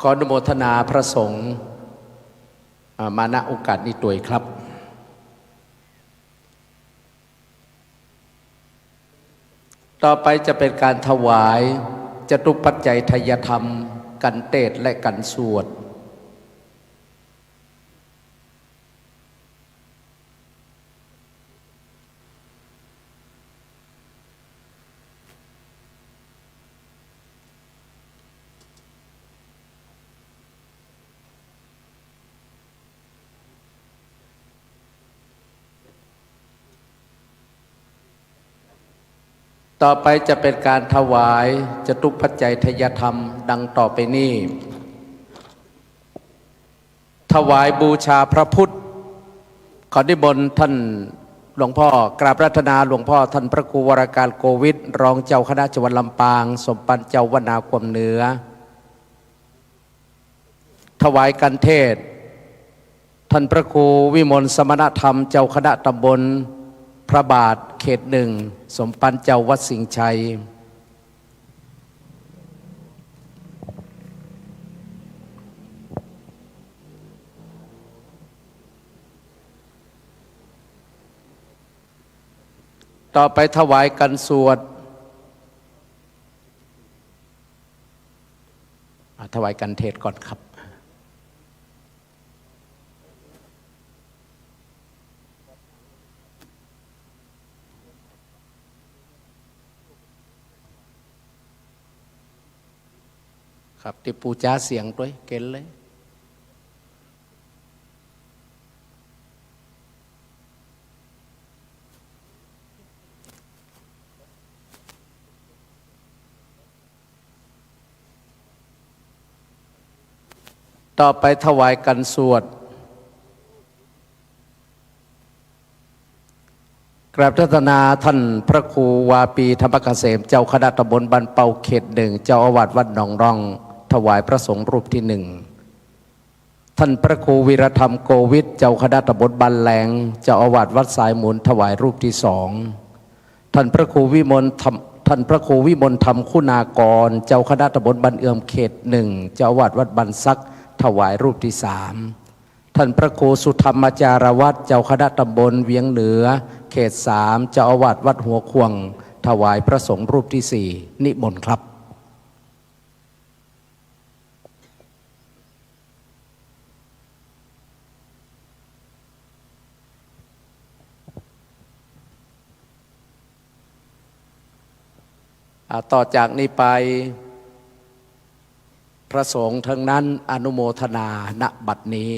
ขออนุโมทนาพระสงฆ์ อ่า มา ณ โอกาสนี้ตวยครับ ต่อไปจะเป็นการถวายจตุปัจจัยไทยธรรม กันเตศน์และกันสวด ข ต่อไปจะเป็นการถวายจตุปัจจัยทายธรรมดังต่อไปนี้ ถวายบูชาพระพุทธ ขอนิมนต์ท่านหลวงพ่อ กราบอาราธนาหลวงพ่อท่านพระครูวรการโกวิท รองเจ้าคณะจังหวัดลำปาง สมปันเจ้าวัดนาขวมเหนือ ถวายคันเทศน์ ท่านพระครูวิมลสมณธรรม เจ้าคณะตำบลพระบาทเขตหนึ่ง สมปันเจ้าวัดสิงห์ชัย ต่อไปถวายคันสวด อ่ะ ถวายคันเทศน์ก่อนครับ ครับ ตี้ปู๋จ๋าเสียงตวย เก๋นเลย ต่อไปถวายคันสวด กราบอาราธนาท่านพระครูวาปีธรรมเกษม เจ้าคณะตำบลบ้านเป้าเขตหนึ่ง เจ้าอาวาสวัดหนองร่อง ถวายพระสงฆ์รูปที่หนึ่ง ท่านพระครูวีรธรรมโกวิท เจ้าคณะตำบลบ้านแหลง เจ้าอาวาสวัดสายมูล ถวายรูปที่สอง ท่านพระครูวิมลธรรม ท่านพระครูวิมลธรรมคุณากร เจ้าคณะตำบลบ้านเอื้อมเขตหนึ่ง เจ้าอาวาสวัดบ้านสัก ถวายรูปที่สาม ท่านพระครูสุธรรมจารวัตร เจ้าคณะตำบลเวียงเหนือเขตสาม เจ้าอาวาสวัดหัวข่วง ถวายพระสงฆ์รูปที่สี่ นิมนต์ครับ อ่า ต่อจากนี้ไป พระสงฆ์ทั้งนั้นอนุโมทนา ณ บัดนี้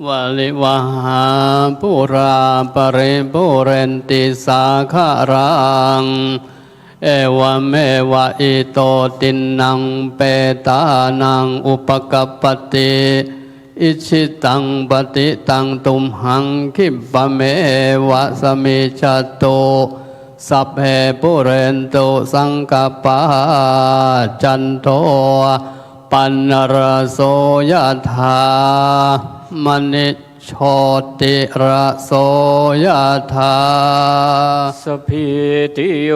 วะริวะหา ปูรา ปะริปูเรนติ สาคะรัง เอวะเมวะ อิโต ตินนัง เปตานัง อุปะกัปปะติ อิจฉิตัง ปะติตัง ตุมหัง คิปปะเมวะ สะมิจฉัตตุ สัพเพ ปูเรนตุ สังกัปปา จันโท ปันนะระโส ยะถา มะณิ โชติระโส ยะถา สัพพีติโย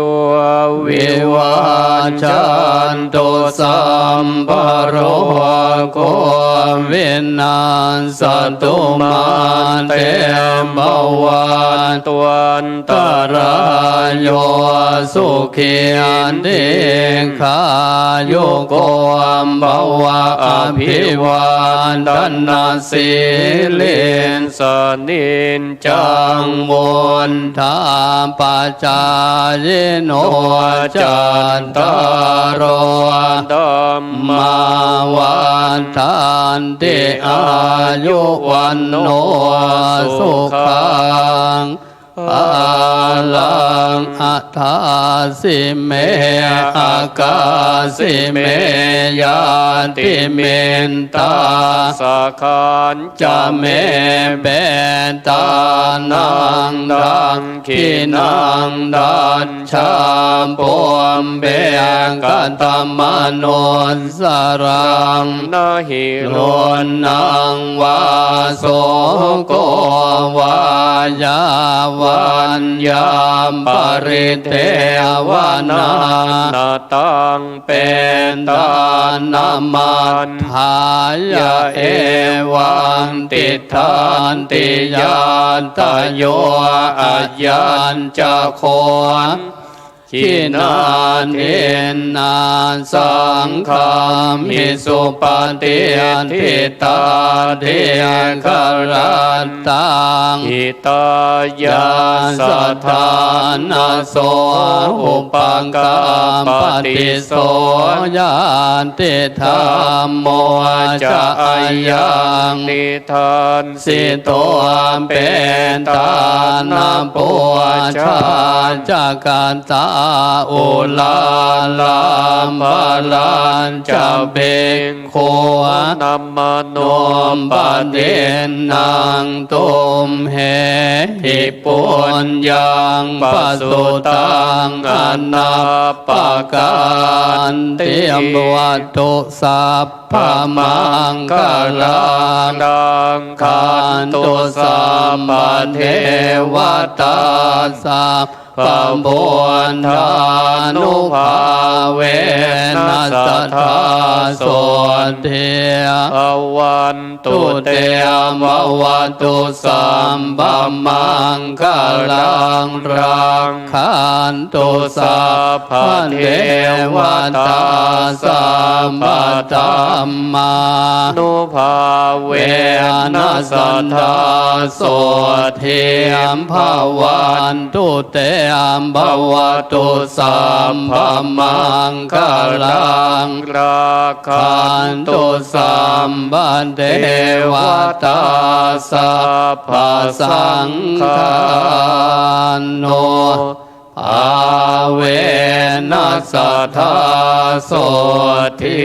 วิวัจจันตุ สัพพะโรโค วินัสสะตุ มาเต ภะวัตวันตะรายโย สุขี ทีฆายุโก ภะวะ อะภิวาทะนะสีลิสสะ นิจจัง วุฑฒาปะจายิโน จัตตาโร ธัมมา วัฑฒันติ อายุ วัณโณ สุขัง พะลัง อะถาสิเม อะกาสิเม ญาติมิตตา สังฆัญจะเม เปตานัง ดักขิณัง ดัจฉา ปุพเพ กะตะมะนุสสะรัง นะหิ รุณัง วา โสโก วา ยาวัญญา ปะริเตวะนะ นะตัง เปตานะ มัฏฐายะ เอวัง ติฏฐันติ ญาตะโย อะยัญจะโค Khīṇā dinnā saṅghamhi supatiṭṭhitā dīgharattaṃ hitāyassa ṭhānaso upakappati. So ñātidhammo ca ayaṃ nidassito petāna pūjā ca katā uḷārā balañca bhikkhūnamanuppadinnaṃ tumhehi puññaṃ pasutaṃ anappakanti. Bhavatu sabbamaṅgalaṃ rakkhantu sabbadevatā sabbabuddhānubhāvena sadā sotthī bhavantu te. Bhavatu sabbamaṅgalaṃ rakkhantu sabbadevatā sabbadhammānubhāvena sadā sotthī bhavantu te. Bhavatu sabbamaṅgalaṃ rakkhantu sabbadevatā sabbasaṅghānubhāvena sadā sotthī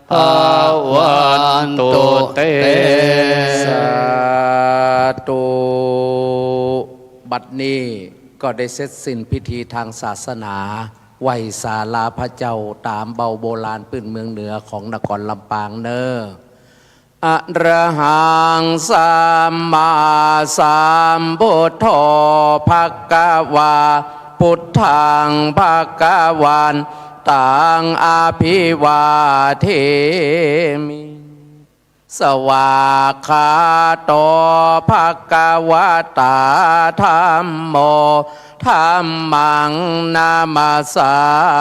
bhavantu te. สาธุ บัดนี้ก็ได้เสร็จสิ้นพิธีทางศาสนา ไหว้สาลาพระเจ้าต๋ามเบาโบราณปื้นเมืองเหนือของนครลำปางเน่อ Arahaṃ sammāsambuddho bhagavā, buddhaṃ bhagavantaṃ abhivādemi. Svākkhāto bhagavatā dhammo, dhammaṃ namassāmi.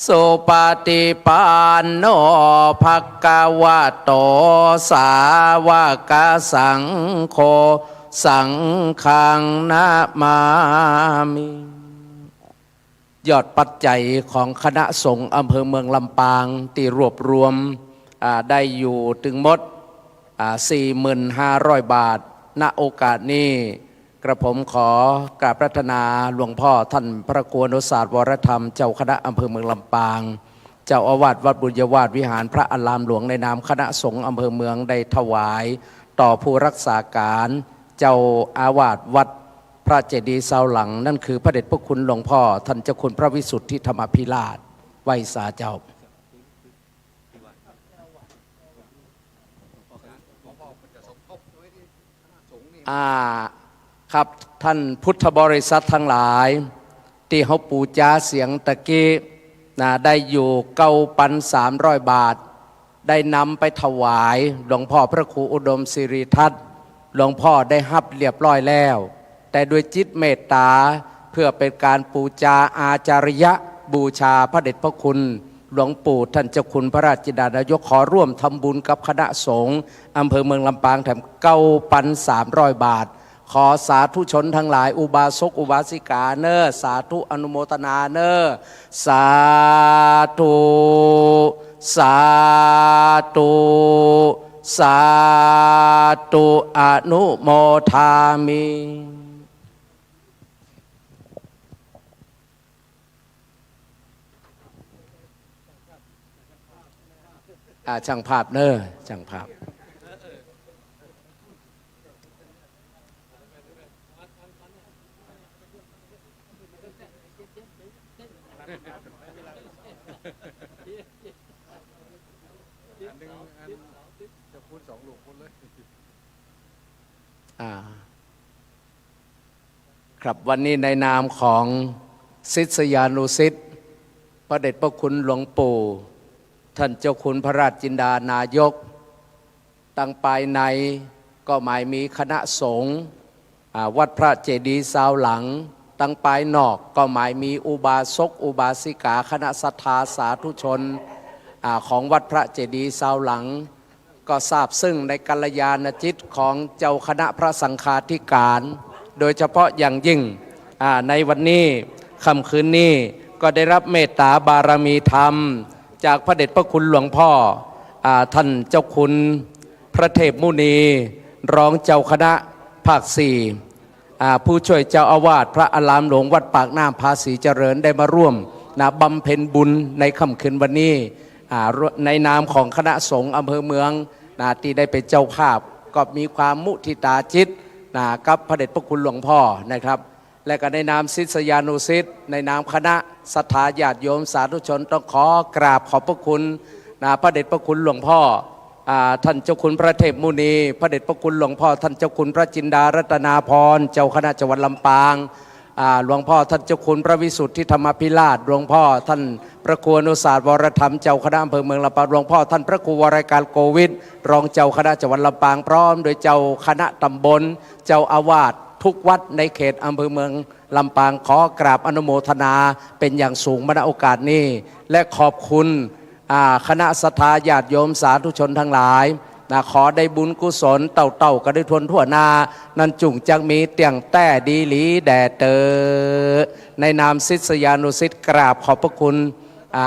Supaṭipanno bhagavato sāvakasaṅgho, saṅghaṃ namāmi. ยอดปัจจัยของคณะสงฆ์อำเภอเมืองลำปางตี้รวบรวม อ่า ได้อยู่ตึงหมด อ่า สี่หมื่นห้าร้อยบาท ณ โอกาสนี้ กระผมขอกราบอาราธนาหลวงพ่อท่านพระครูอนุสาสน์ วรธรรม เจ้าคณะอำเภอเมืองลำปาง เจ้าอาวาสวัดบุญญาวาสวิหาร พระอารามหลวง ในนามคณะสงฆ์อำเภอเมืองได้ถวายต่อผู้รักษาการเจ้าอาวาสวัดพระเจดีย์ซาวหลัง นั่นคือพระเดชพระคุณหลวงพ่อท่านเจ้าคุณพระวิสุทธิธรรมภิราช ไหว้สาเจ้า อ่า ครับ ท่านพุทธบริษัททั้งหลาย ตี้เฮาปู๋จาเสียงตะกี้นะ ได้อยู่เก้าปันสามร้อยบาท ได้นำไปถวายหลวงพ่อพระครูอุดมสิริทัตน์ หลวงพ่อได้ฮับเรียบร้อยแล้ว แต่ด้วยจิตเมตต๋า เพื่อเป๋นก๋านปู๋จาอาจาริยบูชาพระเดชพระคุณหลวงปู่ท่านเจ้าคุณพระราชจินดานายก ขอร่วมทำบุญกับคณะสงฆ์อำเภอเมืองลำปางแถมเก้าปันสามร้อยบาท ขอสาธุชนทั้งหลาย อุบาสกอุบาสิกาเน่อ สาธุอนุโมทนาเน่อ สาธุ สาธุ สาธุ อนุโมทามิ อ่า ช่างภาพเน่อ ช่างภาพ อันหนึ่งอันจะพูดสองลูกพูดเลย อ่า ครับ วันนี้ในนามของศิษยานุศิษย์ พระเดชพระคุณหลวงปู่ ท่านเจ้าคุณพระราชจินดานายก ตังปายในก็หมายมีคณะสงฆ์ อ่า วัดพระเจดีย์ซาวหลัง ตังปายนอกก็หมายมีอุบาสกอุบาสิกา คณะศรัทธาสาธุชน อ่า ของวัดพระเจดีย์ซาวหลัง ก็ซาบซึ่งในกัลยาณจิตของเจ้าคณะพระสังฆาธิการ โดยเฉพาะอย่างยิ่ง อ่า ในวันนี้ ค่ำคืนนี้ ก็ได้รับเมตตาบารมีธรรม จากพระเดชพระคุณหลวงพ่อ อ่า ท่านเจ้าคุณพระเทพมุนี รองเจ้าคณะภาคสี่ อ่า ผู้ช่วยเจ้าอาวาสพระอารามหลวงวัดปากน้ำภาษีเจริญ ได้มาร่วมนะ บำเพ็ญบุญในค่ำคืนวันนี้ อ่า ในนามของคณะสงฆ์อำเภอเมืองนะ ตี้ได้เป๋นเจ้าภาพ ก็มีความมุทิตาจิตนะ กับพระเดชพระคุณหลวงพ่อนะครับ และก็ในนามศิษยานุศิษย์ ในนามคณะศรัทธาญาติโยมสาธุชน ต้องขอกราบขอบพระคุณนะ พระเดชพระคุณหลวงพ่อ อ่า ท่านเจ้าคุณพระเทพมุนี พระเดชพระคุณหลวงพ่อท่านเจ้าคุณพระจินดารัตนาภรณ์ เจ้าคณะจังหวัดลำปาง อ่า หลวงพ่อท่านเจ้าคุณพระวิสุทธิธรรมภิราช หลวงพ่อท่านพระครูอนุสาสน์วรธรรม เจ้าคณะอำเภอเมืองลำปาง หลวงพ่อท่านพระครูวรการโกวิท รองเจ้าคณะจังหวัดลำปาง พร้อมโดยเจ้าคณะตำบล เจ้าอาวาสทุกวัดในเขตอำเภอเมืองลำปาง ขอกราบอนุโมทนาเป๋นอย่างสูงมา ณ โอกาสนี้ และขอบคุณ อ่า คณะศรัทธาญาติโยมสาธุชนทั้งหลายนะ ขอได้บุญกุศลเต้าๆ กั๋นโดยถ้วนทั่วหน้า นั้นจุ่งจักมีเตี้ยงแต๊ดีหลีแด่เต๊อ ในนามศิษยานุศิษย์กราบขอบพระคุณ อ่า